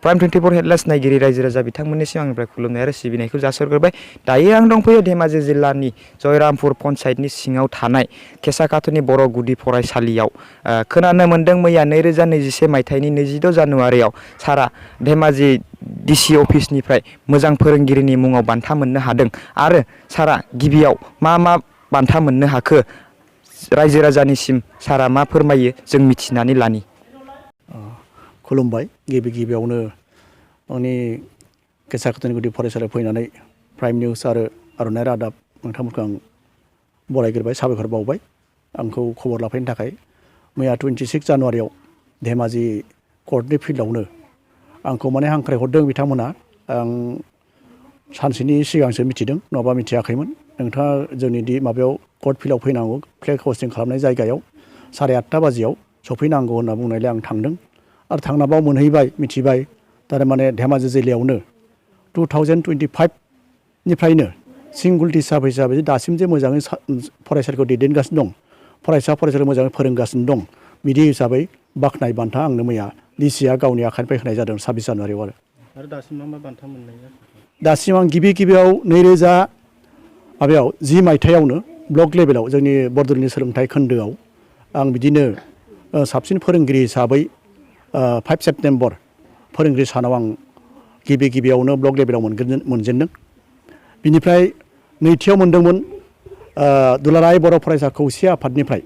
Prime 24 headlines नायगिरि रायजो राजा बिथांमोननिसिम आंनिफ्राय खुलुमनाय आरो सिबिनायखौ जासिहरग्रोबाय। दायो आं दंफैयो धेमाजि जिल्लानि जयरामपुर पन्चायतनि सिङाव थानाय केसाकातुनि बर' गुदि फरायसालियाव। खोनानो मोन्दों मैया 2021 मायथाइनि 22 जानुवारियाव सारा धेमाजि डिसि अफिसनिफ्राय मोजां फोरोंगिरिनि मुङाव बान्था मोननो हादों आरो सारा गिबियाव मा बान्था मोननो हाखो रायजो राजानिसिम सारा मा फोरमायो जों मिथिनानै लानि। खुलुमबाय। गिबियावनो आंनि केसाकातुनि गुदि फरायसालियाव फैनानै प्राइम निउस आरो आर'नाइ रादाब नोंथांमोनखौ आं बरायग्रोबाय, साबायखर बावबाय आंखौ खबर लाफैनो थाखाय। मैया 26 जानुवारियाव धेमाजि कर्टनि फिल्डआवनो आंखौ हांख्रायहरदों बिथांमोना। आं सानसेनि सिगांसो मिथिदों, नङाबा मिथियाखैमोन। नोंथाङा जोंनि माबायाव कर्ट फिल्डआव फैनांगौ, फ्लेग हस्टिं खालामनाय जायगायाव 8:30 बाजियाव सफैनांगौ होनना बुंनायलाय आं थांदों आरो थांना बाव मोनहैबाय, मिथिबाय थारमाने धेमाजि जिल्लायावनो 2025 निफ्रायनो सिंगुल टिचार हिसाबै दासिम जे मोजाङै फरायसालिखौ दैदेनगासिनो दं, फरायसालिखौ मोजाङै फोरोंगासिनो दं, बिदि हिसाबै बाख्नाय बान्था आंनो मैया डिसिआ गावनि आखाइनिफ्राय होनाय जादों 26 जानुवारियाव। आरो दासिम मा बान्था मोननाय जाखो? दासिम आं गिबियाव 2010 मायथाइयावनो ब्लक लेभेलाव जोंनि बरदलनि सोलोंथाइ खोन्दोआव आं बिदिनो साबसिन फोरोंगिरि हिसाबै 5 सेप्तेम्बर फोरोंगिरि सानाव आं गिबियावनो ब्लक लेभेलाव मोनजेनदों। बिनिफ्राय नैथियाव मोनदोंमोन दुलाराय बर' फरायसा खौसे आफादनिफ्राय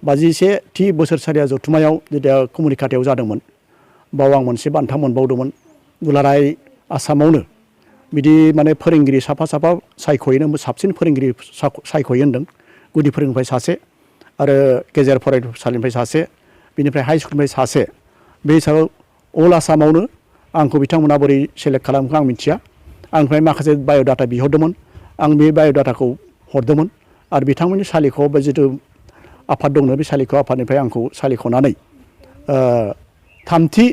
51थि बोसोरसालिया जथुम्मायाव जेब्ला कमुनिकाटायाव जादोंमोन, बाव आं मोनसे बान्था मोनबावदोंमोन। दुलाराय आसामावनो बिदि फोरोंगिरि साफा सायख'योनो, साबसिन फोरोंगिरि सायख'यो होनदों। गुदि फोरोंगिरिनिफ्राय सासे आरो गेजेर फरायसालिनिफ्राय सासे, बिनिफ्राय हाइ स्कुलनिफ्राय सासे। बे हिसाबै अल आसामावनो आंखौ बिथांमोना बोरै सेलेक्ट खालामखो आं मिथिया। आंनिफ्राय माखासे बाय'डाटा बिहरदोंमोन, आं बे बाय'डाटाखौ हरदोंमोन आरो बिथांमोननि सालिख'आव जिथु आफाद दंनो, बे सालिख' आफादनिफ्राय आंखौ सालिख'नानै 3थि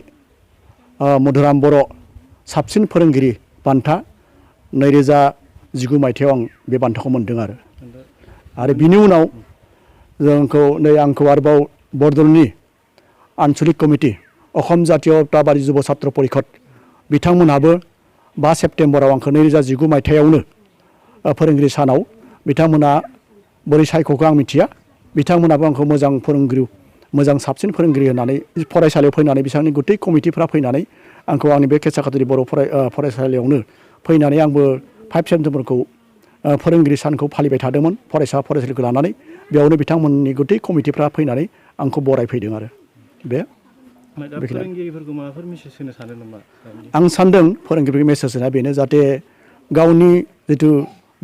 मधुराम बर' साबसिन फोरोंगिरि बान्था 2019 मायथाइयाव आं बे बान्थाखौ मोन्दों। आरो बिनि उनाव आंखौ आरोबाव बरदलनि आन्सलिक कमिटि अखम जातीयताबादी जुब छात्र परिषद बिथांमोनहाबो 5 सेप्तेम्बराव आंखौ 2019 मायथाइयावनो फोरोंगिरि सानाव बिथांमोना बोरै सायख'खो आं मिथिया, बिथांमोनाबो आंखौ मोजां साबसिन फोरोंगिरि होननानै फरायसालियाव फैनानै बिथांनि गुतै कमिटिफ्रा फैनानै आंखौ आंनि बे केसाकातुनि बर' फरायसालियावनो फैनानै आंबो 5 सेप्तेम्बरखौ फोरोंगिरि सानखौ फालिबाय थादोंमोन फरायसालिखौ लानानै। बेयावनो बिथांमोननि गुतै कमिटिफ्रा फैनानै आंखौ बरायफैदों। आरो फोरोंगिरिफोरखौ माबाफोर मेसेज होनो सानो नामा? आं सानदों फोरोंगिरिफोरनि मेसेज होनाया बेनो, जाहाथे गावनि जिथु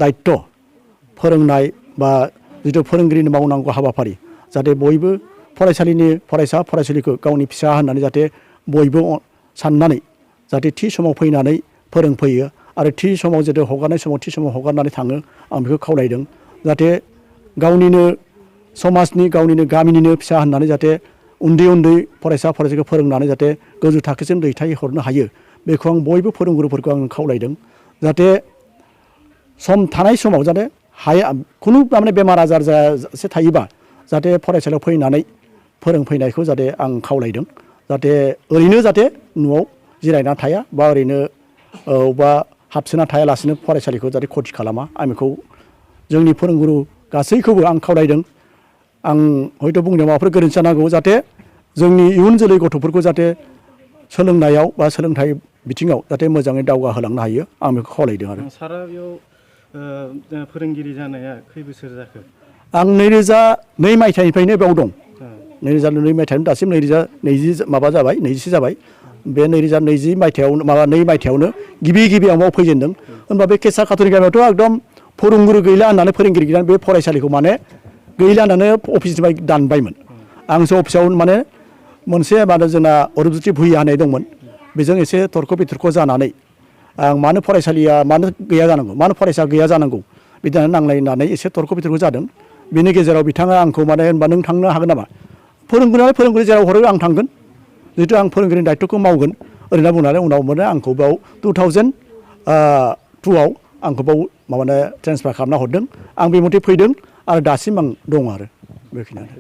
दायित्व फोरोंनाय बा जिथु फोरोंगिरिनि मावनांगौ हाबाफारि, जाहाथे बयबो फरायसालिखौ गावनि फिसा होननानै जाहाथे बयबो साननानै जाहाथे थि समाव फैनानै फोरोंफैयो आरो थि समाव जितु हगारनाय समाव थि समाव हगारनानै थाङो, आं बेखौ खावलायदों। जाहाथे गावनिनो समाजनि गावनिनो गामिनिनो फिसा होननानै जाहाथे उन्दै फरायसालिखौ फोरोंनानै जाहाथे गोजौ थाखोसिम दैथायहरनो हायो, बेखौ आं बयबो फोरोंगुरुफोरखौ आं खावलायदों। जाहाथे सम थानाय समाव जाहाथे खुनु बेमार आजार जायासे थायोबा जाहाथे फरायसालियाव फैनानै फोरोंफैनायखौ जाहाथे आं खावलायदों। जाहाथे ओरैनो जाहाथे न'आव जिरायना थाया बा ओरैनो बा हाबसोना थायालासिनो फरायसालिखौ जाहाथे खथि खालामा, आं बेखौ जोंनि फोरोंगुरु गासैखौबो आं खावलायदों। आं हयथ' बुंनायाव माबाफोर गोरोन्थि जानांगौ, जाहाथे जोंनि इयुन जोलै गथ'फोरखौ जाहाथे सोलोंनायाव बा सोलोंथाइ बिथिङाव जाहाथे मोजाङै दावगाहोलांनो हायो, आं बेखौ खावलायदों। आरो सारा बेयाव फोरोंगिरि जानाया खै बोसोर जाखो? आं 2002 मायथाइनिफ्रायनो बेयाव दं। 2002 मायथाइयावनो दासिम 2020 जाबाय। बे 2020 मायथाइयावनो 2 मायथाइयावनो गिबि आं फैजेनदों। होनबा बे केसाकातुनि गामियावथ' एकदम फोरोंगुरु गैला होननानै, फोरोंगिरि गैला, बे फरायसालिखौ गैला होननानै अफिसनिफ्राय दानबायमोन। आंसो अफिसाव मोनसे जोंना अरुपज्योति भुइया होननाय दंमोन, बेजों एसे तर्क बितर्क जानानै आं मानो फरायसालिया मानो गैया जानांगौ, मानो फरायसा गैया जानांगौ, बिदिनो नांलायनानै एसे तर्क बितर्क जादों। बिनि गेजेराव बिथाङा आंखौ होनबा नों थांनो हागोन नामा? फोरोंगिरि जेराव हरो आं थांगोन, जिहेतु आं फोरोंगिरिनि दायित्वखौ मावगोन ओरैनो बुंनानै उनाव आंखौ बेयाव 2002 आंखौ बाव ट्रेन्सफार खालामना हरदों। आं बे मथे फैदों आरो दासिम आं दं। आरो बेखिनियानो।